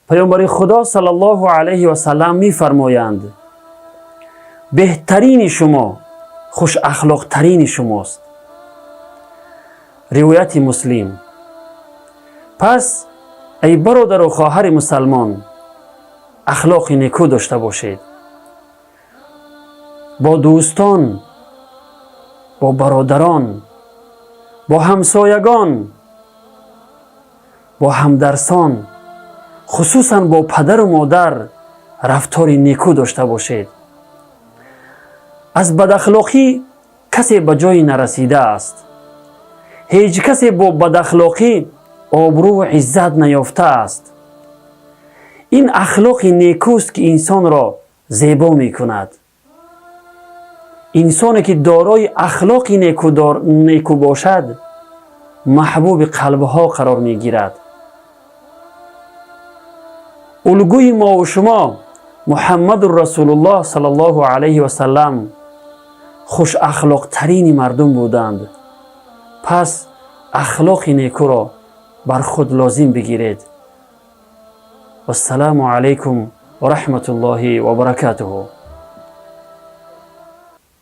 Паёмбари Худо саллаллоҳу алайҳи васаллам мефармоянд: беҳтарини шумо хушахлоқтарини шумост. Ривояти Муслим. Пас, эй бародару хоҳари мусалмон, ахлоқи некӯ дошта бошед бо дӯстон, бо бародарон, бо ҳамсоягон, бо ҳамдарсон, хусусан бо падару модар рафтори некӯ дошта бошед. Аз бадахлоқӣ касе ба ҷое нарасидааст. Ҳеҷ касе бо бадахлоқӣ обрӯву иззат наёфтааст. Ин ахлоқи некӯст, ки инсонро зебо мекунад. Инсоне ки дорои ахлоқи некӯ бошад, маҳбуби қалбҳо қарор мегирад. Улгӯи мову шумо Муҳаммадун Расулуллоҳ саллаллоҳу алайҳи васаллам хушахлоқтарини мардум буданд. Пас ахлоқи некӯро бар худ лозим бигиред. Вассалому алайкум ва раҳматуллоҳи ва баракатуҳу.